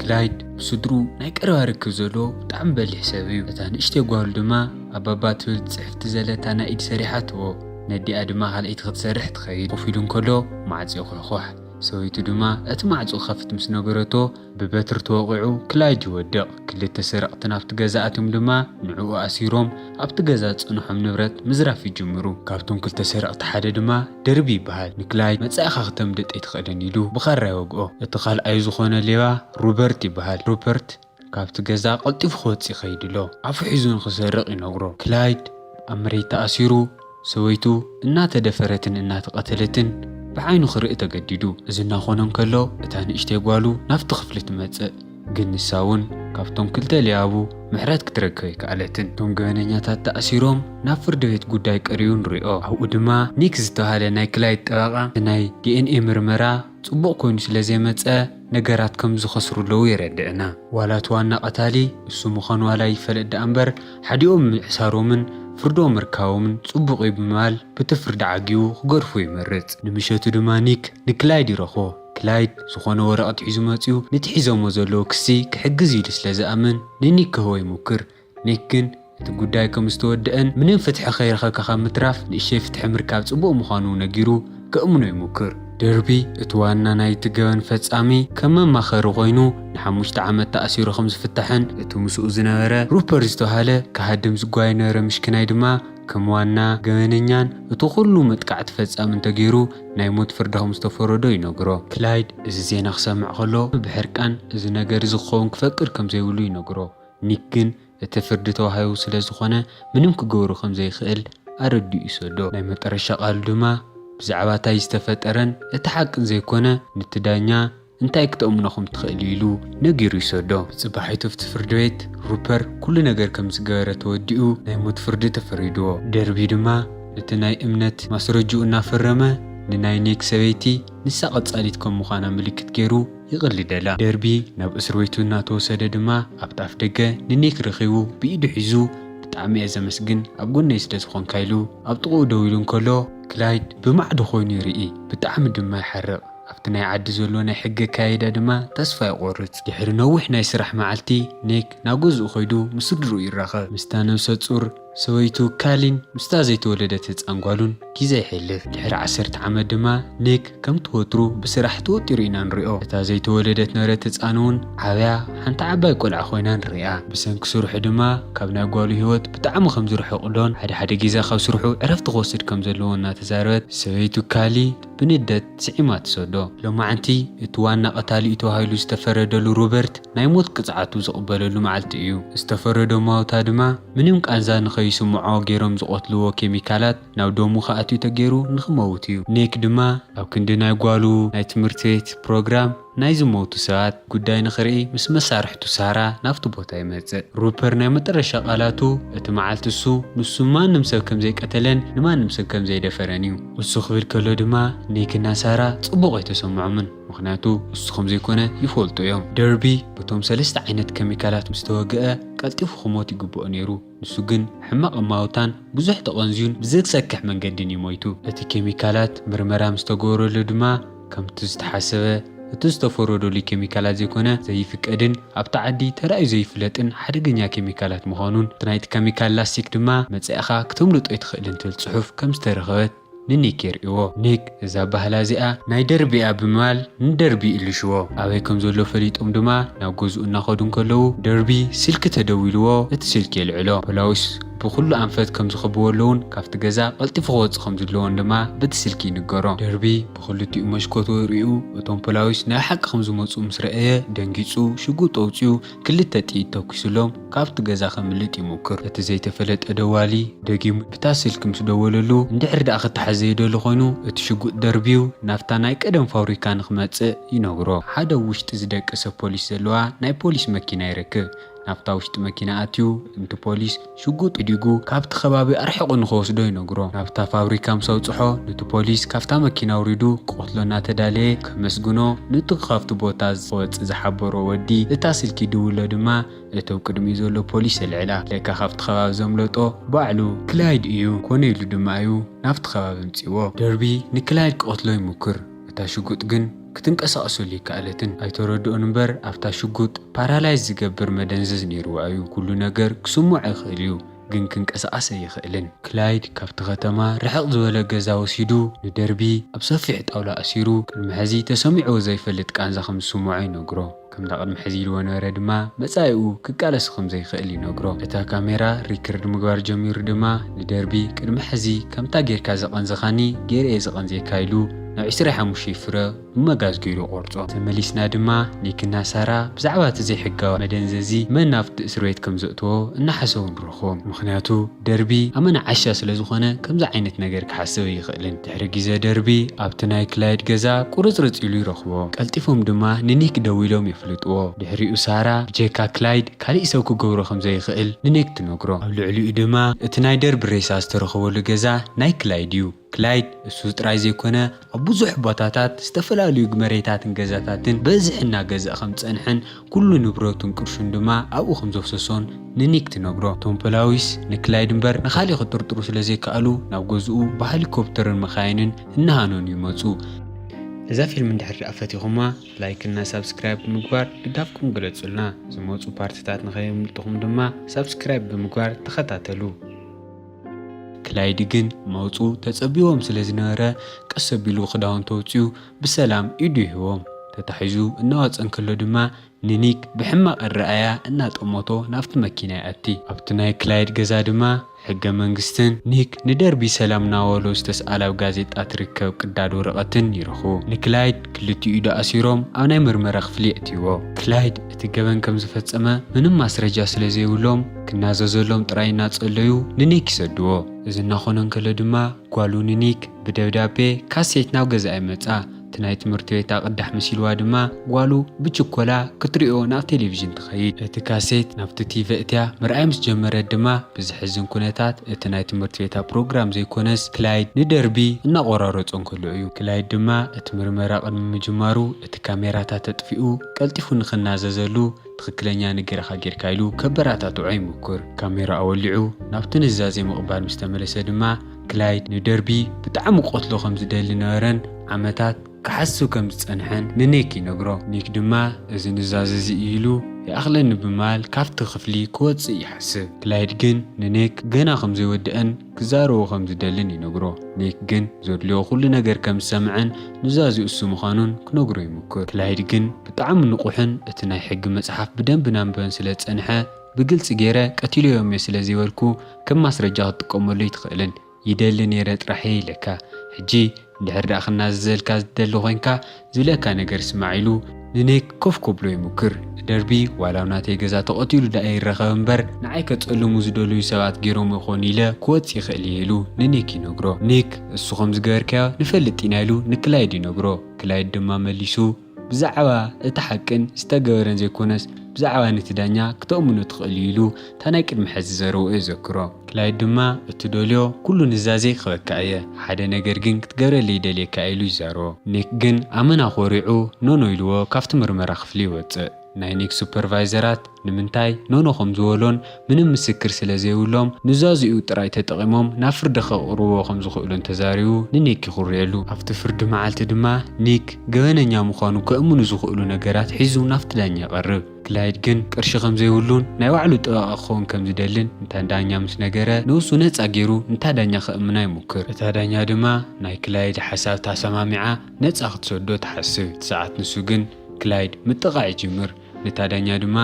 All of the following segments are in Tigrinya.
ክላይድ ብስድሩ ናይ ቀረባ ርክብ ዘለዎ ብጣዕሚ በሊሕ ሰብ እዩ። እታ ንእሽተይ ጓሉ ድማ ኣባባ ትብል ጽሕፍቲ ዘለታ ናይ ኢድ ሰሪሓ ትቦ። ነዲኣ ድማ ካልኣይቲ ክትሰርሕ ትኸይድ። ኮፍ ኢሉ እንከሎ ማዕጾ ይኹሕኹሕ። ሰበይቱ ድማ እቲ ማዕጾ ክኸፍት ምስ ነገረቶ ብበትሪ ተወቒዑ ክላይድ ይወድቕ። ክልተ ሰረቕቲ ናብቲ ገዛ ኣትዮም ድማ ንዕኡ ኣሲሮም ኣብቲ ገዛ ዝጸንሖም ንብረት ምዝራፍ ይጅምሩ። ካብቶም ክልተ ሰረቕቲ ሓደ ድማ ደርቢ ይበሃል። ንክላይድ መጻኢኻ ክተምልጥ ኣይትኽእልን ኢሉ ብኻራ ይወግኦ። እቲ ካልኣዩ ዝኾነ ሌባ ሩበርት ይበሃል። ሩበርት ካብቲ ገዛ ቀልጢፉ ክወጽእ ይኸይድ ኣሎ። ኣፉ ሒዙ ንኽሰርቕ ይነግሮ። ክላይድ ኣብ መሬት ተኣሲሩ ሰበይቱ እናተደፈረትን እናተቐተለትን ብዓይኑ ክርኢ ተገዲዱ። እዚ እናኾነ እንከሎ እታ ንእሽተይ ጓሉ ናብቲ ክፍሊ ትመጽእ። ግን ንሳ እውን ካብቶም ክልተ ሌባቡ ምሕረት ክትረክብ ኣይከኣለትን። እቶም ገበነኛታት ተኣሲሮም ናብ ፍርዲ ቤት ጉዳይ ቀሪቡ ንሪኦ። ኣብኡ ድማ ኒክ ዝተባህለ ናይ ክላይድ ጠበቓ እቲ ናይ ዲ ኤን ኤ ምርመራ ጽቡቕ ኮይኑ ስለ ዘይመጸ ነገራት ከም ዝኸስሩ ኣለዉ የረድእና። ዋላ እቲ ዋና ቀታሊ እሱ ምዃኑ ዋላ ይፈለጥ ደኣ እምበር ሓዲኦም ምእሳሮምን ፍርዶም ምርካቦምን ጽቡቕ እዩ ብምባል ብቲ ፍርዲ ዓጊቡ ክገድፎ ይመርጽ። ንምሸቱ ድማ ኒክ ንክላይድ ይረኽቦ። ክላይድ ዝኾነ ወረቐት ሒዙ መጺኡ ነቲ ሒዞሞ ዘለዉ ክሲ ክሕግዝ ኢሉ ስለ ዝኣምን ንኒክ ክህቦ ይሙክር። ኒክ ግን እቲ ጉዳይ ከም ዝተወደአን ምንም ፍትሒ ከይረኸብካ ካብ ምትራፍ ንእሽተይ ፍትሒ ምርካብ ጽቡቕ ምዃኑ ነጊሩ ከእምኖ ይሙክር። ደርቢ እቲ ዋና ናይቲ ገበን ፈጻሚ ከም መማኸሪ ኮይኑ ንሓሙሽተ ዓመት ተኣሲሩ ከም ዝፍታሕን እቲ ምስኡ ዝነበረ ሩፐር ዝተባሃለ ክሃድም ዝጓየ ነበረ ምሽክናይ ድማ ከም ዋና ገበነኛን እቲ ኩሉ መጥቃዕቲ ፈጻምን ተገይሩ ናይ ሞት ፍርዲ ከም ዝተፈረዶ ይነግሮ። ክላይድ እዚ ዜና ክሰምዕ ከሎ ብሕርቃን እዚ ነገር እዚ ክኸውን ክፈቅድ ከም ዘይብሉ ይነግሮ። ኒክ ግን እቲ ፍርዲ ተዋሂቡ ስለ ዝኾነ ምንም ክገብሮ ከም ዘይኽእል ኣረዲኡ ይሰዶ። ናይ መጠረሻ ቃሉ ድማ ብዛዕባ እታይ ዝተፈጠረን እቲ ሓቅን ዘይኮነ ነቲ ዳኛ እንታይ ክተእምኖ ከም ትኽእል ኢሉ ነጊሩ ይሰዶ። ብጽባሒቱ ኣብቲ ፍርዲ ቤት ሩፐር ኩሉ ነገር ከም ዝገበረ ተወዲኡ ናይ ሞት ፍርዲ ተፈሪድዎ። ደርቢ ድማ ነቲ ናይ እምነት ማስረጅኡ እናፈረመ ንናይ ኒክ ሰበይቲ ንሳ ቀጻሊት ከም ምዃና ምልክት ገይሩ ይቕልደላ። ደርቢ ናብ እስር ቤቱ እናተወሰደ ድማ ኣብቲ ኣፍ ደገ ንኒክ ረኺቡ ብኢዱ ሒዙ ብጣዕሚ እየ ዘመስግን ኣብ ጎነይ ስለ ዝኾንካ ኢሉ ኣብ ጥቕኡ ደው ኢሉ እንከሎ ክላይድ ብማዕዶ ኮይኑ ይርኢ፣ ብጣዕሚ ድማ ይሓርቕ። ኣብቲ ናይ ዓዲ ዘሎ ናይ ሕጊ ኣካያይዳ ድማ ተስፋ ይቖርጽ። ድሕሪ ነዊሕ ናይ ስራሕ መዓልቲ ኒክ ናብ ገዝኡ ከይዱ ምስ ስድርኡ ይራኸብ። ምስታ ነብሰ ጹር ሰበይቱ ካሊን ምስታ ዘይተወለደት ህጻን ጓሉን ግዜ ይሕልፍ። ድሕሪ ዓሰርተ ዓመት ድማ ኒክ ከምቲ ወትሩ ብስራሕ ተወጢሩ ኢና ንሪኦ። እታ ዘይተወለደት ነበረት ህጻን እውን ዓብያ ሓንቲ ዓባይ ቆልዓ ኮይና ንሪኣ። ብሰንኪ ስርሑ ድማ ካብ ናይ ጓሉ ህይወት ብጣዕሚ ከም ዝርሕቕ ሎን ሓደ ሓደ ግዜ ካብ ስርሑ ዕረፍቲ ክወስድ ከም ዘለዎ እናተዛረበት ሰበይቱ ካሊ ብንደት ስዒማ ትሰዶ። ሎማዓንቲ እቲ ዋና ቀታሊኡ ተባሂሉ ዝተፈረደሉ ሮበርት ናይ ሞት ቅጽዓቱ ዝቕበለሉ መዓልቲ እዩ። ዝተፈረዶ ማውታ ድማ ምንም ቃንዛ ንኸይስምዖ ገይሮም ዝቐትልዎ ኬሚካላት ናብ ደሙ ክኣትዩ ተገይሩ ንኽመውት እዩ። ኒክ ድማ ኣብ ክንዲ ናይ ጓሉ ናይ ትምህርቲ ቤት ፕሮግራም ናይ ዝሞቱ ሰባት ጉዳይ ንኽርኢ ምስ መሳርሕቱ ሳራ ናብቲ ቦታ ይመጽእ። ሩፐር ናይ መጠረሻ ቃላቱ እቲ መዓልቲ እሱ ንሱ ማንም ሰብ ከም ዘይቀተለን ንማንም ሰብ ከም ዘይደፈረን እዩ። እሱ ክብል ከሎ ድማ ኒክና ሳራ ጽቡቕ ኣይተሰምዖምን፣ ምኽንያቱ እሱ ከም ዘይኮነ ይፈልጡ እዮም። ደርቢ በቶም ሰለስተ ዓይነት ኬሚካላት ምስ ተወግአ ቀልጢፉ ክሞት ይግብኦ ነይሩ። ንሱ ግን ሕማቕ እማውታን ብዙሕ ተቐንዝዩን ብዘሰክሕ መንገድን እዩ ሞይቱ። እቲ ኬሚካላት ምርመራ ምስ ተገበረሉ ድማ ከምቲ ዝተሓሰበ እቲ ዝተፈረደሉ ኬሚካላት ዘይኮነ ዘይፍቀድን ኣብቲ ዓዲ ተራእዩ ዘይፍለጥን ሓደገኛ ኬሚካላት ምዃኑን እቲ ናይቲ ኬሚካል ላስቲክ ድማ መጻኢኻ ክተምልጦ ኣይትኽእልን ትብል ጽሑፍ ከም ዝተረኸበት ንኒክ የርእይዎ። ኒክ እዛ ባህላ እዚኣ ናይ ደርቢ እያ ብምባል ንደርቢ ይእልሽዎ። ኣበይ ከም ዘሎ ፈሊጦም ድማ ናብ ገዝኡ እናኸዱ እንከለዉ ደርቢ ስልኪ ተደዊልዎ እቲ ስልኪ የልዕሎ። ፖላዊስ ብኹሉ ኣንፈት ከም ዝኸብዎ ኣለውን ካብቲ ገዛ ቀልጢፉ ክወጽእ ከም ዘለዎን ድማ በቲ ስልኪ ይንገሮ። ደርቢ ብኽልቲኡ መሽኮት ወሪኡ እቶም ፖላዊስ ናይ ሓቂ ከም ዝመጹ ምስ ረኣየ ደንጊጹ ሽጉጥ ኣውጺኡ ክልተ ጥይት ተኩስሎም ካብቲ ገዛ ከምልጥ ይሙክር። እቲ ዘይተፈለጠ ደዋሊ ደጊሙ ብታ ስልኪ ምስ ደወለሉ እንድሕር ደኣ ክተሓዝ ዘይደሊ ኮይኑ እቲ ሽጉጥ ደርቢዩ ናብታ ናይ ቀደም ፋብሪካ ንክመጽእ ይነግሮ። ሓደ ኣብ ውሽጢ ዝደቀሰ ፖሊስ ዘለዋ ናይ ፖሊስ መኪና ይረክብ። ናብታ ውሽጢ መኪና ኣትዩ ነቲ ፖሊስ ሽጉጥ ኢዲጉ ካብቲ ከባቢ ኣርሒቑ ንኸወስዶ ይነግሮ። ናብታ ፋብሪካ ምስ ኣውጽሖ ነቲ ፖሊስ ካብታ መኪና ኣውሪዱ ክቐትሎ እናተዳለየ ከመስግኖ ነቲ ካብቲ ቦታ ዝወጽእ ዝሓበሮ ወዲ እታ ስልኪ ይድውሎ ድማ እቶም ቅድሚኡ ዘሎ ፖሊስ የልዕላ። ለካ ካብቲ ከባቢ ዘምለጦ ባዕሉ ክላይድ እዩ። ኮነ ኢሉ ድማ እዩ ናብቲ ከባቢ ኣምጺእዎ። ደርቢ ንክላይድ ክቐትሎ ይሙክር። እታ ሽጉጥ ግን ክትንቀሳቐሰሉ ይከኣለትን። ኣይተረድኦን እምበር ኣብታ ሽጉጥ ፓራላይዝ ዝገብር መደንዘዝ ነይርዋ እዩ። ኩሉ ነገር ክስምዖ ይኽእል እዩ፣ ግን ክንቀሳቐስ ኣይኽእልን። ክላይድ ካብቲ ከተማ ርሕቕ ዝበለ ገዛ ወሲዱ ንደርቢ ኣብ ሰፊሕ ጣውላ ኣሲሩ፣ ቅድሚ ሕዚ ተሰሚዕዎ ዘይፈልጥ ቃንዛ ከም ዝስምዖ ይነግሮ። ከምዛ ቅድሚ ሕዚ ኢልዎ ነበረ ድማ መጻኢኡ ክቃለስ ከም ዘይኽእል ይነግሮ። እታ ካሜራ ሪከርድ ምግባር ጀሚሩ ድማ ንደርቢ ቅድሚ ሕዚ ከምታ ጌርካ ዘቐንዘኻኒ ገይረ እየ ዘቐንዜካ ኢሉ ናብ ዕስራ ሓሙሽተ ፍረ ብመጋዝ ገይሩ ቆርጾ። ተመሊስና ድማ ኒክና ሳራ ብዛዕባ እቲ ዘይሕጋዊ መደንዘዚ መን ናብቲ እስር ቤት ከም ዘእተዎ እናሓሰቡ ንረኽቦም። ምኽንያቱ ደርቢ ኣመና ዓሻ ስለ ዝኾነ ከምዚ ዓይነት ነገር ክሓስብ ኣይኽእልን። ድሕሪ ግዜ ደርቢ ኣብቲ ናይ ክላይድ ገዛ ቁርጽርጽ ኢሉ ይረኽቦ። ቀልጢፎም ድማ ንኒክ ደዊሎም የፍልጥዎ። ድሕሪኡ ሳራ ብጀካ ክላይድ ካሊእ ሰብ ክገብሮ ከም ዘይኽእል ንኒክ ትነግሮ። ኣብ ልዕሊኡ ድማ እቲ ናይ ደርቢ ሬሳ ዝተረኸበሉ ገዛ ናይ ክላይድ እዩ። ክላይድ እሱ ጥራይ ዘይኮነ ኣብ ብዙሕ ቦታታት ዝተፈላለዩ መሬታትን ገዛታትን በዝሒ እናገዝአ ከም ዝጸንሐን ኩሉ ንብረቱን ቅርሹን ድማ ኣብኡ ከም ዘፍሰሶን ንኒክ ትነግሮ። እቶም ፖላዊስ ንክላይድ እምበር ንኻሊእ ክጥርጥሩ ስለ ዘይከኣሉ ናብ ገዝኡ ብሃሊኮፕተርን መኻይንን እናሃነኑ ይመጹ። እዛ ፊልም እንድሕር ደኣ ፈቲኹማ ላይክ እና ሳብስክራይብ ብምግባር ድጋፍኩም ግለጹልና። ዝመጹ ፓርትታት ንኸየምልጥኹም ድማ ሳብስክራይብ ብምግባር ተኸታተሉ። ክላይድ ግን መውጽኡ ተጸቢዎም ስለ ዝነበረ ቀስ ኣቢሉ ክዳውንቱ ኣውጺኡ ብሰላም ኢዱ ይህቦም። ተታሒዙ እናወጸ እንከሎ ድማ ንኒክ ብሕማቕ ኣረኣያ እናጠመቶ ናብቲ መኪና ይኣቲ። ኣብቲ ናይ ክላይድ ገዛ ድማ ሕገ መንግስትን ኒክ ንደርቢ ሰላም እናበሎ ዝተስኣል ኣብ ጋዜጣ ትርከብ ቅዳድ ወረቐትን ይረኽቡ። ንክላይድ ክልቲኡ ኢዱ ኣሲሮም ኣብ ናይ ምርመራ ክፍሊ የእትይዎ። ክላይድ እቲ ገበን ከም ዝፈጸመ ምንም ማስረጃ ስለ ዘይብሎም ክናዘዘሎም ጥራይ እናጸለዩ ንኒክ ይሰድዎ። እዚ እናኾነ እንከሎ ድማ ጓሉ ንኒክ ብደብዳቤ ካሴት ናብ ገዛኣ ይመጻ። እቲ ናይ ትምህርቲ ቤታ ቅዳሕ መሲልዋ ድማ ጓሉ ብችኮላ ክትሪኦ ናብ ቴሌቪዥን ትኸይድ። እቲ ካሴት ናብቲ ቲቪ እትያ ምርኣይ ምስ ጀመረት ድማ ብዝሕዝን ኩነታት እቲ ናይ ትምህርቲ ቤታ ፕሮግራም ዘይኮነስ ክላይድ ንደርቢ እናቆራረጾ እንከሎ እዩ። ክላይድ ድማ እቲ ምርመራ ቅድሚ ምጅማሩ እቲ ካሜራታት ተጥፊኡ ቀልጢፉ ንኽናዘዘሉ ትኽክለኛ ነገርኻ ጌርካ ኢሉ ከበረታትዖ ይምኩር። ካሜራ ኣወሊዑ ናብቲ ንዛዜ ምቕባል ምስ ተመለሰ ድማ ክላይድ ንደርቢ ብጣዕሚ ክቐትሎ ከም ዝደሊ ነበረን ዓመታት ክሓስብ ከም ዝጸንሐን ንኔክ ይነግሮ። ኔክ ድማ እዚ ንዛዜ እዚ እዩ ኢሉ ይኣኽለኒ ብምባል ካብቲ ክፍሊ ክወጽእ ይሓስብ። ክላይድ ግን ንኔክ ገና ከም ዘይወድአን ክዛረቦ ከም ዝደልን ይነግሮ። ኔክ ግን ዘድልዮ ኩሉ ነገር ከም ዝሰምዐን ኑዛዜ እሱ ምዃኑን ክነግሮ ይምኩር። ክላይድ ግን ብጣዕሚ ንቑሕን እቲ ናይ ሕጊ መጽሓፍ ብደንቢ ናንበበን ስለ ዝጸንሐ ብግልጺ ገይረ ቀቲለዮም እየ ስለ ዘይበልኩ ከም ማስረጃ ክትጥቀመሉ ኣይትኽእልን። ይደሊ ነይረ ጥራሕ እየ ኢለካ። ሕጂ እንድሕር ደኣ ክናዘዘልካ ዝደሊ ኮይንካ ዝብለካ ነገር ስማዕ ኢሉ ንኔክ ኮፍ ከብሎ ይምኩር። ደርቢ ዋላ ኣብ ናተይ ገዛ ተቐቲሉ ደኣ ይረኸብ እምበር ንዓይ ከጸልሙ ዝደለዩ ሰባት ገይሮም ይኾኑ ኢለ ክወጽእ ይኽእል እየ ኢሉ ንኔክ ይነግሮ። ኔክ እሱ ከም ዝገበርካዮ ንፈልጥ ኢና ኢሉ ንክላይድ ይነግሮ። ክላይድ ድማ መሊሱ ብዛዕባ እቲ ሓቅን ዝተገበረን ዘይኮነስ ብዛዕባ ነቲ ዳኛ ክተእምኖ ትኽእል እዩ ኢሉ እታ ናይ ቅድሚ ሕዚ ዘረብኡ የዘክሮ። ክላይድ ድማ እቲ ደልዮ ኩሉ ንዛዜ ክበካ እየ፣ ሓደ ነገር ግን ክትገብረለይ ይደልየካ ኢሉ ይዛረቦ። ኔክ ግን ኣመና ኮሪዑ ኖኖ ኢልዎ ካብቲ ምርመራ ክፍሊ ይወጽእ። ናይ ኔክ ሱፐርቫይዘራት ንምንታይ ኖኖ ከም ዝበሎን ምንም ምስክር ስለ ዘይብሎም ኑዛዜኡ ጥራይ ተጠቒሞም ናብ ፍርዲ ከቕርብዎ ከም ዝኽእሉን ተዛሪቡ ንኔክ ይኹርየሉ። ኣብቲ ፍርዲ መዓልቲ ድማ ኔክ ገበነኛ ምዃኑ ከእምኑ ዝኽእሉ ነገራት ሒዙ ናብቲ ዳኛ ይቐርብ። ክላይድ ግን ቅርሺ ከም ዘይብሉን ናይ ባዕሉ ጠበቓ ክኸውን ከም ዝደልን ንታ ዳኛ ምስ ነገረ ንሱ ነጻ ገይሩ ንታ ዳኛ ከእምና ይሙክር። እታ ዳኛ ድማ ናይ ክላይድ ሓሳብ ተሰማሚዓ ነጻ ክትሰዶ ትሓስብ። እቲ ሰዓት ንሱ ግን ክላይድ ምጥቓዕ ይጅምር። ነታ ዳኛ ድማ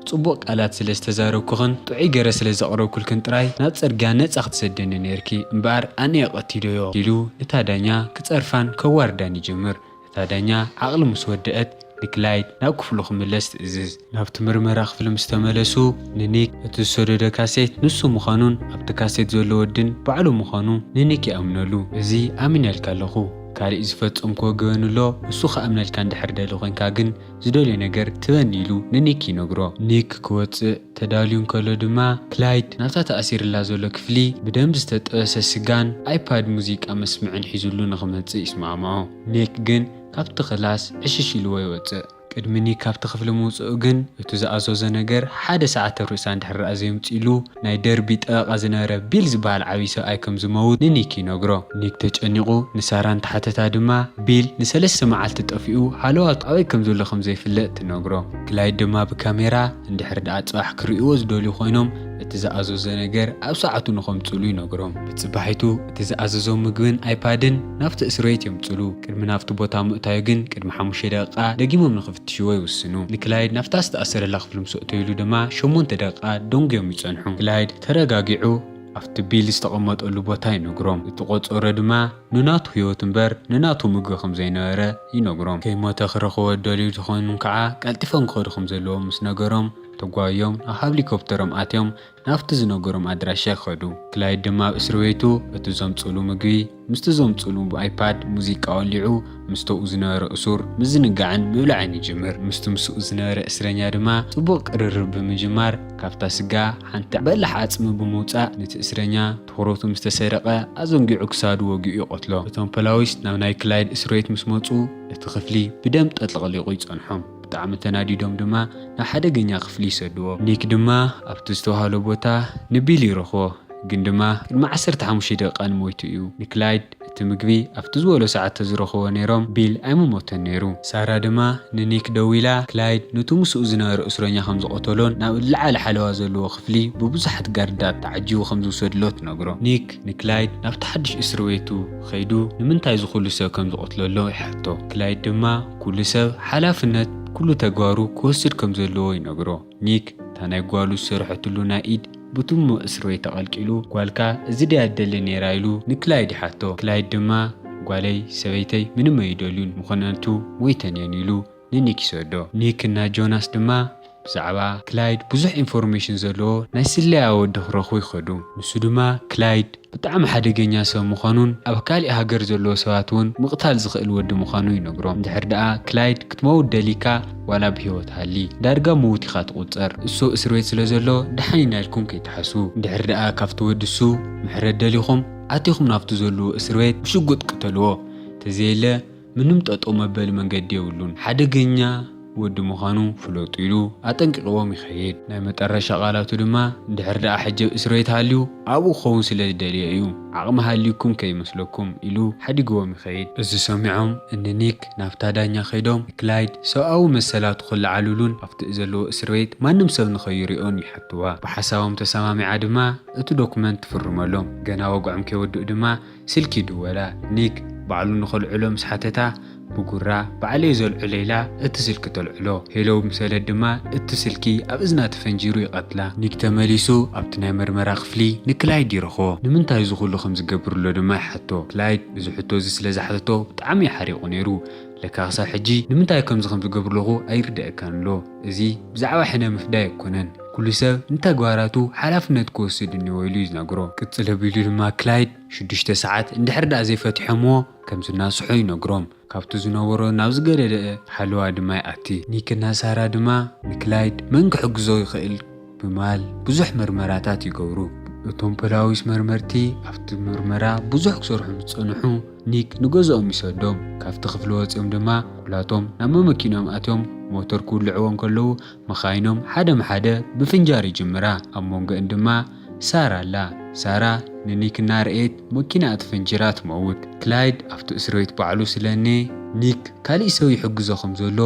ጽቡቕ ቃላት ስለ ዝተዛረብኩኽን ጥዑይ ገረ ስለ ዘቕረብኩልክን ጥራይ ናብ ጽርግያ ነጻ ክትሰደኒ ነይርኪ እምበኣር ኣነ እየ ቀቲለዮ ኢሉ ነታ ዳኛ ክጸርፋን ከዋርዳን ይጅምር። እታ ዳኛ ዓቕሊ ምስ ወደአት ንክላይድ ናብ ክፍሉ ክምለስ ትእዝዝ። ናብቲ ምርመራ ክፍሊ ምስ ተመለሱ ንኒክ እቲ ዝሰደዶ ካሴት ንሱ ምዃኑን ኣብቲ ካሴት ዘሎ ወድን ባዕሉ ምዃኑ ንኒክ ይኣምነሉ። እዚ ኣሚነልካ ኣለኹ። ካሊእ ዝፈጸምክዎ ገበን ኣሎ፣ እሱ ክኣምነልካ እንድሕር ደሊ ኮይንካ ግን ዝደልዮ ነገር ትበኒ ኢሉ ንኒክ ይነግሮ። ኒክ ክወጽእ ተዳልዩ እንከሎ ድማ ክላይድ ናብታ ተኣሲርላ ዘሎ ክፍሊ ብደንቢ ዝተጠበሰ ስጋን ኣይፓድ ሙዚቃ መስምዕን ሒዙሉ ንኽመጽእ ይስማዕምዖ። ኒክ ግን ካብቲ ክላስ ዕሽሽ ኢልዎ ይወጽእ። ቅድሚ ኒክ ካብቲ ክፍሊ ምውፅኡ ግን፣ እቲ ዝኣዘዞ ነገር ሓደ ሰዓት ኣብ ርእሳ እንድሕር ደኣ ዘየምፅእሉ፣ ናይ ደርቢ ጠበቓ ዝነበረ ቢል ዝበሃል ዓብዪ ሰብኣይ ከም ዝመውት ንኒክ ይነግሮ። ኒክ ተጨኒቑ ንሳራ እንተሓተታ ድማ፣ ቢል ንሰለስተ መዓልቲ ጠፊኡ ሃለዋቱ ኣበይ ከም ዘሎ ከም ዘይፍለጥ ትነግሮ። ክላይድ ድማ ብካሜራ፣ እንድሕር ደኣ ፅባሕ ክርእይዎ ዝደልዩ ኮይኖም፣ እቲ ዝኣዘዞ ነገር ኣብ ሰዓቱ ንኸምፅሉ ይነግሮም። ብፅባሒቱ እቲ ዝኣዘዞ ምግብን ኣይፓድን ናብቲ እስር ቤት የምፅሉ። ቅድሚ ናብቲ ቦታ ምእታዩ ግን ቅድሚ ሓሙሽተ ደቂቃ ደጊሞም ንኽፍትሽዎ ይውስኑ። ንክላይድ ናብታ ዝተኣሰረላ ክፍሊ ምስ ኣእተዩሉ ድማ ሸሞንተ ደቂቃ ደንጉዮም ይፀንሑ። ክላይድ ተረጋጊዑ ኣብቲ ቢል ዝተቐመጠሉ ቦታ ይነግሮም። እቲ ቆፀሮ ድማ ንናቱ ህይወት እምበር ንናቱ ምግቢ ከም ዘይነበረ ይነግሮም። ከይሞተ ክረኽቦ ደልዩ ዝኾኑን ከዓ ቀልጢፎም ክኸዱ ከም ዘለዎም ምስ ነገሮም ተጓዮም ኣብ ሄሊኮፕተሮም ኣትዮም ናብቲ ዝነገሮም ኣድራሻ ይኸዱ። ክላይድ ድማ ኣብ እስር ቤቱ እቲ ዘምፅሉ ምግቢ ምስቲ ዘምፅሉ ኣይፓድ ሙዚቃ ወሊዑ ምስ ተኡ ዝነበረ እሱር ምዝንጋዕን ምብላዕን ይጅምር። ምስቲ ምስኡ ዝነበረ እስረኛ ድማ ፅቡቕ ቅርርብ ብምጅማር ካብታ ስጋ ሓንቲ በላሕ ዓፅሚ ብምውፃእ ነቲ እስረኛ ትኹረቱ ምስ ተሰረቐ ኣዘንጊዑ ክሳዱ ወጊኡ ይቐትሎ። እቶም ፖላዊስ ናብ ናይ ክላይድ እስር ቤት ምስ መፁ እቲ ክፍሊ ብደም ጠጥለቕሊቑ ይፀንሖም። ብጣዕሚ ተናዲዶም ድማ ናብ ሓደገኛ ክፍሊ ይሰድዎ። ኒክ ድማ ኣብቲ ዝተባህሎ ቦታ ንቢል ይረኽቦ። ግን ድማ ቅድሚ ዓሰርተ ሓሙሽተ ደቂቃ ንሞይቱ እዩ። ንክላይድ እቲ ምግቢ ኣብቲ ዝበሎ ሰዓት ተዝረኽቦ ነይሮም ቢል ኣይምሞተን ነይሩ። ሳራ ድማ ንኒክ ደዊላ ክላይድ ነቲ ምስኡ ዝነበረ እስረኛ ከም ዝቐተሎን ናብ ዝለዓለ ሓለዋ ዘለዎ ክፍሊ ብብዙሓት ጋርዳት ተዓጂቡ ከም ዝውሰድሎ ትነግሮ። ኒክ ንክላይድ ናብቲ ሓድሽ እስር ቤቱ ከይዱ ንምንታይ እዚ ኩሉ ሰብ ከም ዝቐትለሎ ይሓቶ። ክላይድ ድማ ኩሉ ሰብ ሓላፍነት ኩሉ ተግባሩ ክወስድ ከም ዘለዎ ይነግሮ። ኒክ እታ ናይ ጓሉ ዝሰርሐትሉ ናይ ኢድ ብትሞ እስር ቤት ተቐልቂሉ፣ ጓልካ እዚ ድያ ትደሊ ነይራ ኢሉ ንክላይድ ይሓቶ። ክላይድ ድማ ጓለይ ሰበይተይ ምንም ኣይደልዩን፣ ምኽንያቱ ሞይተን እየን ኢሉ ንኒክ ይሰዶ። ኒክ እና ጆናስ ድማ ብዛዕባ ክላይድ ብዙሕ ኢንፎርሜሽን ዘለዎ ናይ ስለያ ወዲ ክረኽቡ ይኸዱ። ንሱ ድማ ክላይድ ብጣዕሚ ሓደገኛ ሰብ ምዃኑን ኣብ ካሊእ ሃገር ዘለዎ ሰባት እውን ምቕታል ዝኽእል ወዲ ምዃኑ ይነግሮም። እንድሕር ደኣ ክላይድ ክትመውት ደሊካ ዋላ ብህይወት ሃሊ፣ ዳርጋ ምዉት ኢኻ ትቑጸር። እሱ እስር ቤት ስለ ዘሎ ደሓን ኢና ኢልኩም ከይትሓስቡ። እንድሕር ደኣ ካብቲ ወዲ እሱ ምሕረት ደሊኹም ኣቲኹም ናብቲ ዘለዎ እስር ቤት ብሽጉጥ ቅተልዎ። ተዘየለ ምንም ጠጠው መበሊ መንገዲ የብሉን። ሓደገኛ ወዲ ምዃኑ ፍለጡ ኢሉ ኣጠንቂቕዎም ይኸይድ። ናይ መጠረሻ ቃላቱ ድማ እንድሕር ደኣ ሕጂ ኣብ እስር ቤት ሃልዩ ኣብኡ ክኸውን ስለ ዝደልየ እዩ። ዓቕሚ ሃልዩኩም ከይመስለኩም ኢሉ ሓዲግዎም ይኸይድ። እዚ ሰሚዖም እኒ ኒክ ናብታ ዳኛ ከይዶም ክላይድ ሰብኣዊ መሰላቱ ክለዓልሉን ኣብቲ ዘለዎ እስር ቤት ማንም ሰብ ንኸይሪኦን ይሓትዋ። ብሓሳቦም ተሰማሚዓ ድማ እቲ ዶኩመንት ትፍርመሎም። ገና ወግዖም ከይወድኡ ድማ ስልኪ ይድወላ። ኒክ ባዕሉ ንኸልዕሎ ምስ ሓተታ ብጉራ ባዕለይ ዘልዕሎ ኢላ እቲ ስልኪ ተልዕሎ። ሄሎ ምስ በለት ድማ እቲ ስልኪ ኣብ እዝና ተፈንጂሩ ይቐትላ። ኒክ ተመሊሱ ኣብቲ ናይ መርመራ ክፍሊ ንክላይድ ይረኽቦ። ንምንታይ እዚ ኩሉ ከም ዝገብርሎ ድማ ይሓቶ። ክላይድ እዚ ሕቶ እዚ ስለ ዝሓተቶ ብጣዕሚ እዩ ሓሪቑ ነይሩ። ለካ ክሳብ ሕጂ ንምንታይ ከምዚ ከም ዝገብርለኹ ኣይርደኣካን ኣሎ። እዚ ብዛዕባ ሕነ ምፍዳይ ኣይኮነን። ኩሉ ሰብ ንተግባራቱ ሓላፍነት ክወስድ እኒዎ ኢሉ ይነግሮ። ቅጽል ኣቢሉ ድማ ክላይድ ሽዱሽተ ሰዓት እንድሕር ደኣ ዘይፈቲሖምዎ ከም ዝናስሖ ይነግሮም። ካብቲ ዝነበሮ ናብ ዝገደደ ሓለዋ ድማ ይኣቲ። ኒክና ሳራ ድማ ንክላይድ መን ክሕግዞ ይኽእል ብማል ብዙሕ መርመራታት ይገብሩ። እቶም ፖላዊስ መርመርቲ ኣብቲ ምርመራ ብዙሕ ክሰርሑ ምስ ጸንሑ ኒክ ንገዝኦም ይሰዶም። ካብቲ ክፍሊ ወጺኦም ድማ ኩላቶም ናብ መመኪኖም ኣትዮም ሞተር ክውልዕዎ እንከለዉ መኻይኖም ሓደ ብሓደ ብፍንጃር ይጅምራ። ኣብ መንጎአን ድማ ሳራ ኣላ። ሳራ ንኒክ እናረኣየት መኪናኣ ተፈንጂራ ትመውት። ክላይድ ኣብቲ እስር ቤት ባዕሉ ስለኔ ኒክ ካሊእ ሰብ ይሕግዞ ከም ዘሎ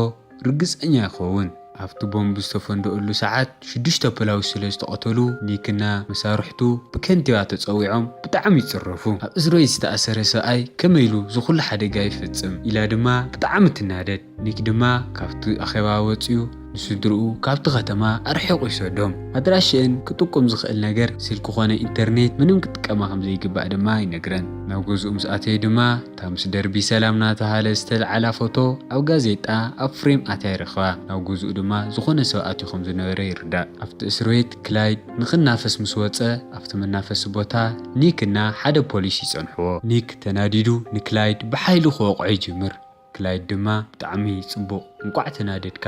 ርግጸኛ ይኸውን። ኣብቲ ቦምብ ዝተፈንደአሉ ሰዓት ሽዱሽተ ፖላዊስ ስለ ዝተቐተሉ ኒክና መሳርሕቱ ብከንቲባ ተጸዊዖም ብጣዕሚ ይጽረፉ። ኣብ እስር ቤት ዝተኣሰረ ሰብኣይ ከመይ ኢሉ ዝኹሉ ሓደጋ ይፍጽም ኢላ ድማ ብጣዕሚ ትናደድ። ኒክ ድማ ካብቲ ኣኼባ ወጺኡ ንስድርኡ ካብቲ ከተማ ኣርሒቑ ይሰዶም። ኣድራሽአን ክጥቁም ዝኽእል ነገር ስልኪ ኮነ ኢንተርኔት ምንም ክጥቀማ ከም ዘይግባእ ድማ ይነግረን። ናብ ገዝኡ ምስ ኣተየ ድማ እታ ምስ ደርቢ ሰላም እናተባህለ ዝተልዓላ ፎቶ ኣብ ጋዜጣ ኣብ ፍሬም ኣትያ ይረኽባ። ናብ ገዝኡ ድማ ዝኾነ ሰብ ኣትዩ ከም ዝነበረ ይርዳእ። ኣብቲ እስር ቤት ክላይድ ንኽናፈስ ምስ ወጸ ኣብቲ መናፈሲ ቦታ ኒክ እና ሓደ ፖሊስ ይጸንሕዎ። ኒክ ተናዲዱ ንክላይድ ብሓይሊ ክወቕዖ ይጅምር። ክላይድ ድማ ብጣዕሚ ጽቡቕ፣ እንቋዕ ተናደድካ፣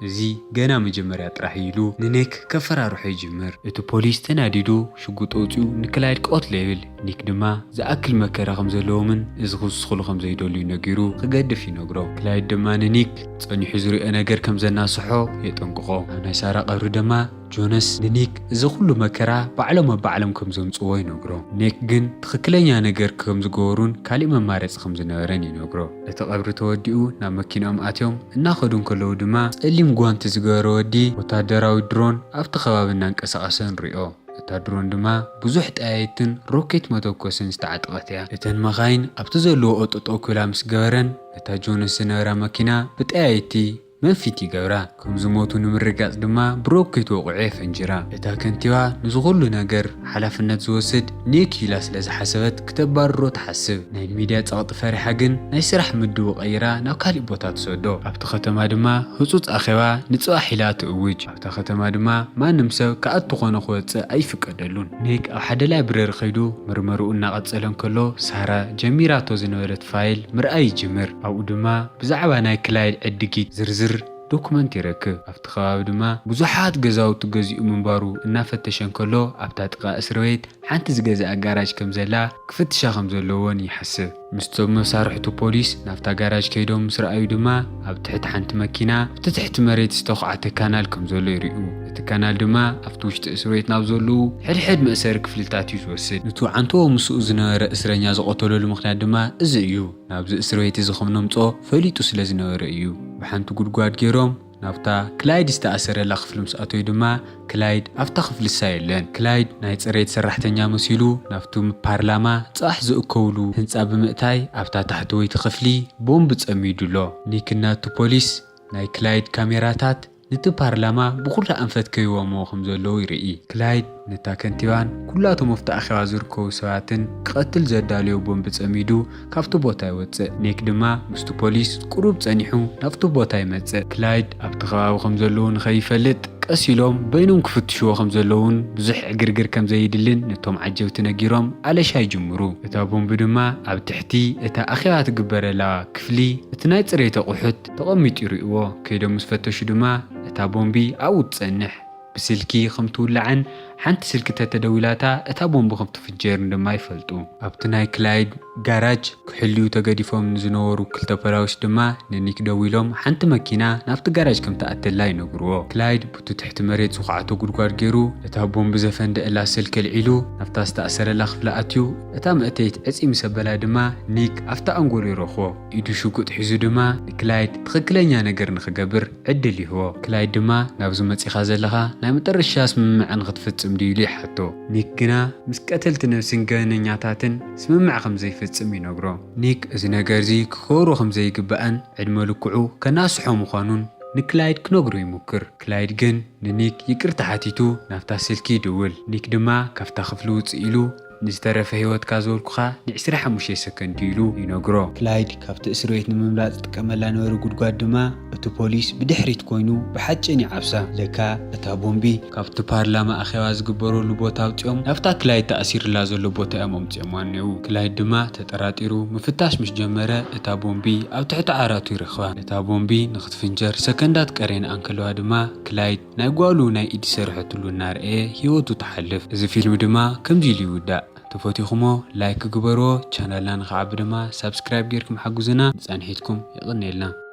እዚ ገና መጀመርያ ጥራሕ እዩ ኢሉ ንኔክ ከፈራርሖ ይጅምር። እቲ ፖሊስ ተናዲዱ ሽጉጥ ኣውጺኡ ንክላይድ ቀትሎ ይብል። ኒክ ድማ ዝኣክል መከራ ከም ዘለዎምን እዚ ክውስኽሉ ከም ዘይደልዩ ነጊሩ ክገድፍ ይነግሮ። ክላይድ ድማ ንኒክ ጸኒሑ ዝሪኦ ነገር ከም ዘናስሖ የጠንቅቖ። ኣብ ናይ ሳራ ቀብሪ ድማ ጆነስ ንኒክ እዚ ኩሉ መከራ ባዕሎም ኣብ ባዕሎም ከም ዘምጽዎ ይነግሮ። ኒክ ግን ትኽክለኛ ነገር ከም ዝገበሩን ካሊእ መማረጺ ከም ዝነበረን ይነግሮ። እቲ ቀብሪ ተወዲኡ ናብ መኪንኦም ኣትዮም እናኸዱ እንከለዉ ድማ ጸሊም ጓንቲ ዝገበረ ወዲ ወታደራዊ ድሮን ኣብቲ ከባቢ እናንቀሳቐሰ ንሪኦ። እታ ድሮን ድማ ብዙሕ ጠያይትን ሮኬት መተኮስን ዝተዓጠቐት እያ። እተን መኻይን ኣብቲ ዘለዎኦ ጠጠው ክብላ ምስ ገበረን ነታ ጆነስ ዝነበራ መኪና ብጠያይቲ መንፊት ይገብራ። ከም ዝሞቱ ንምርጋጽ ድማ ብሮኬት ወቑዑ የፈንጅራ። እታ ከንቲባ ንዚ ኩሉ ነገር ሓላፍነት ዝወስድ ኒክ ኢላ ስለ ዝሓሰበት ክተባርሮ ትሓስብ። ናይ ሚድያ ጸቕጢ ፈሪሓ ግን ናይ ስራሕ ምድቡ ቀይራ ናብ ካሊእ ቦታ ትሰዶ። ኣብቲ ከተማ ድማ ህጹጽ ኣኼባ ንጽባሕ ኢላ ትእውጅ። ኣብታ ከተማ ድማ ማንም ሰብ ክኣቱ ኮነ ክወጽእ ኣይፍቀደሉን። ኒክ ኣብ ሓደ ላይብረሪ ከይዱ ምርመርኡ እናቐጸለ እንከሎ ሳራ ጀሚራቶ ዝነበረት ፋይል ምርኣይ ይጅምር። ኣብኡ ድማ ብዛዕባ ናይ ክላይድ ዕድጊት ዝርዝር ዶኩመንት ይረክብ። ኣብቲ ከባቢ ድማ ብዙሓት ገዛውቲ ገዚኡ ምንባሩ እናፈተሸ እንከሎ ኣብታ ጥቓ እስር ቤት ሓንቲ ዝገዝኣ ጋራጅ ከም ዘላ ክፍትሻ ከም ዘለዎን ይሓስብ። ምስቶም መሳርሕቱ ፖሊስ ናብታ ጋራጅ ከይዶም ምስ ረኣዩ ድማ ኣብ ትሕቲ ሓንቲ መኪና ብቲ ትሕቲ መሬት ዝተኹዓተ ካናል ከም ዘሎ ይርእዩ። እቲ ካናል ድማ ኣብቲ ውሽጢ እስር ቤት ናብ ዘለዉ ሕድሕድ መእሰሪ ክፍልታት እዩ ዝወስድ። ንቱ ዓንተዎ ምስኡ ዝነበረ እስረኛ ዝቐተለሉ ምኽንያት ድማ እዚ እዩ። ናብዚ እስር ቤት እዚ ከም ነምጽኦ ፈሊጡ ስለ ዝነበረ እዩ። ብሓንቲ ጉድጓድ ገይሮም ናብታ ክላይድ ዝተኣሰረላ ክፍሊ ምስ ኣተዩ ድማ ክላይድ ኣብታ ክፍሊ እሳ የለን። ክላይድ ናይ ጽሬት ሰራሕተኛ መሲሉ ናብቲ ፓርላማ ጽባሕ ዝእከብሉ ህንጻ ብምእታይ ኣብታ ታሕተወይቲ ክፍሊ ቦምብ ጸሚዱ ኣሎ። ኒክ እናቱ ፖሊስ ናይ ክላይድ ካሜራታት ነቲ ፓርላማ ብኹሉ ኣንፈት ከይወምዎ ከም ዘለዉ ይርኢ። ክላይድ ነታ ከንቲባን ኩላቶም ኣብቲ ኣኼባ ዝርከቡ ሰባትን ክቐትል ዘዳለዮ ቦምብ ጸሚዱ ካብቲ ቦታ ይወጽእ። ኒክ ድማ ምስቲ ፖሊስ ቁሩብ ጸኒሑ ናብቲ ቦታ ይመጽእ። ክላይድ ኣብቲ ከባቢ ከም ዘለዉ ንኸይፈልጥ ቀስ ኢሎም በይኖም ክፍትሽዎ ከም ዘለዉን ብዙሕ ዕግርግር ከም ዘይድልን ነቶም ዓጀብቲ ነጊሮም ኣለሻ ይጅምሩ። እታ ቦምብ ድማ ኣብ ትሕቲ እታ ኣኼባ ትግበረላ ክፍሊ እቲ ናይ ጽሬት ኣቑሑት ተቐሚጡ ይርእይዎ። ከይዶም ምስ ፈተሹ ድማ እታ ቦምቢ ኣብኡ ትጸንሕ። ብስልኪ ከም ትውላዕን ሓንቲ ስልኪ ተተደዊላታ እታ ቦምቢ ከም ትፍጀርን ድማ ይፈልጡ። ኣብቲ ናይ ክላይድ ጋራጅ ክሕልዩ ተገዲፎም ንዝነበሩ ክልተ ፖላዊስ ድማ ንኒክ ደዊሎም ሓንቲ መኪና ናብቲ ጋራጅ ከም ትኣተላ ይነግርዎ። ክላይድ ብቲ ትሕቲ መሬት ዝኹዓቶ ጉድጓድ ገይሩ እታ ቦምቢ ዘፈንደአላ ስልኪ ኣልዒሉ ናብታ ዝተኣሰረላ ክፍሊ ኣትዩ እታ መእተይት ዕጺ ምስ ኣበላ ድማ ኒክ ኣብታ ኣንጎሉ ይረኽቦ። ኢዱ ሽጉጥ ሒዙ ድማ ንክላይድ ትኽክለኛ ነገር ንኽገብር ዕድል ይህቦ። ክላይድ ድማ ናብዚ መጺኻ ዘለኻ ናይ መጠረሻ ስምምዕ ንኽትፍጽም ድዩ ኢሉ ይሓቶ። ኒክ ግና ምስ ቀተልቲ ነብስን ገበነኛታትን ስምምዕ ከም ዘይፍጽም ይነግሮ። ኒክ እዚ ነገር እዚ ክገብሮ ከም ዘይግባእን ዕድመ ልክዑ ከናስሖ ምዃኑን ንክላይድ ክነግሮ ይሙክር። ክላይድ ግን ንኒክ ይቅርታ ሓቲቱ ናብታ ስልኪ ይድውል። ኒክ ድማ ካብታ ክፍሊ ውጽእ ኢሉ ንዝተረፈ ህይወትካ ዝበልኩኻ ንዕስራ ሓሙሽተ ሰከንድ ኢሉ ይነግሮ። ክላይድ ካብቲ እስር ቤት ንምምላጥ ዝጥቀመላ ነበረ ጉድጓድ ድማ እቲ ፖሊስ ብድሕሪት ኮይኑ ብሓጭን ይዓብሳ። ለካ እታ ቦምቢ ካብቲ ፓርላማ ኣኼባ ዝግበረሉ ቦታ ኣውጺኦም ናብታ ክላይድ ተኣሲርላ ዘሎ ቦታ እዮም ኣምጺኦምዋ እኔዉ። ክላይድ ድማ ተጠራጢሩ ምፍታሽ ምስ ጀመረ እታ ቦምቢ ኣብ ትሕቲ ዓራቱ ይረኽባ። እታ ቦምቢ ንኽትፍንጀር ሰከንዳት ቀርየንኣ እንከለዋ ድማ ክላይድ ናይ ጓሉ ናይ ኢድ ዝሰርሐትሉ እናረኣየ ህይወቱ ትሓልፍ። እዚ ፊልም ድማ ከምዚ ኢሉ ይውዳእ። ተፈቲኹሞ ላይክ ግበርዎ፣ ቻናልና ንኽዓቢ ድማ ሳብስክራይብ ጌርኩም ሓግዙና። ንጻንሒትኩም የቐንየልና።